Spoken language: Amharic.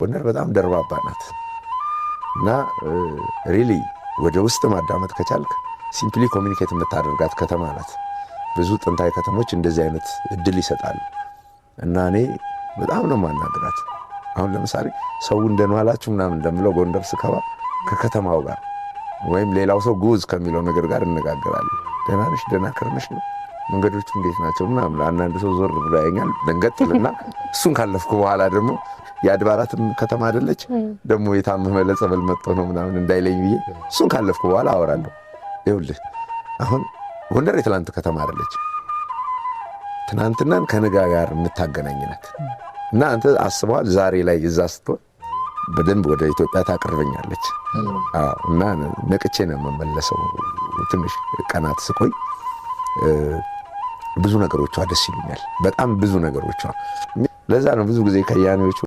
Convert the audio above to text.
ጎንደር በጣም ደርባባ ናት እና really ወደ ውስጥ ማዳመጥ ከቻልክ simply communicate የምታደርጋት ከተማ ናት። ብዙ ጥንታዊ ከተሞች እንደዚህ አይነት እድል ይሰጣሉ እና እኔ በጣም ነው የማናግራት። አሁን ለምሳሌ ሰው እንደንዋላችሁ ምናምን እንደምለው ጎንደር ስገባ ከከተማው ጋር ወይም ሌላው ሰው ጉዝ ከሚለው ነገር ጋር እነጋገራለን። ደህና ነሽ? ደህና ከርመሽ ነው? መንገዶቹ እንዴት ናቸው? ምናምን። አንዳንድ ሰው ዞር ብሎ ያየኛል። ደንገጥ እልና እሱን ካለፍኩ በኋላ ደግሞ የአድባራትም ከተማ አይደለች፣ ደግሞ የታመመ ለጸበል መጥቶ ነው ምናምን እንዳይለኝ ብዬ እሱን ካለፍኩ በኋላ አወራለሁ። ይኸውልህ፣ አሁን ጎንደር የትላንት ከተማ አይደለች። ትናንትናን ከነገ ጋር የምታገናኝ ናት። እና አንተ አስበዋል፣ ዛሬ ላይ እዛ ስትሆን በደንብ ወደ ኢትዮጵያ ታቀርበኛለች። እና ነቅቼ ነው የምመለሰው። ትንሽ ቀናት ስቆይ ብዙ ነገሮቿ ደስ ይሉኛል። በጣም ብዙ ነገሮቿ። ለዛ ነው ብዙ ጊዜ ከያኔዎቹ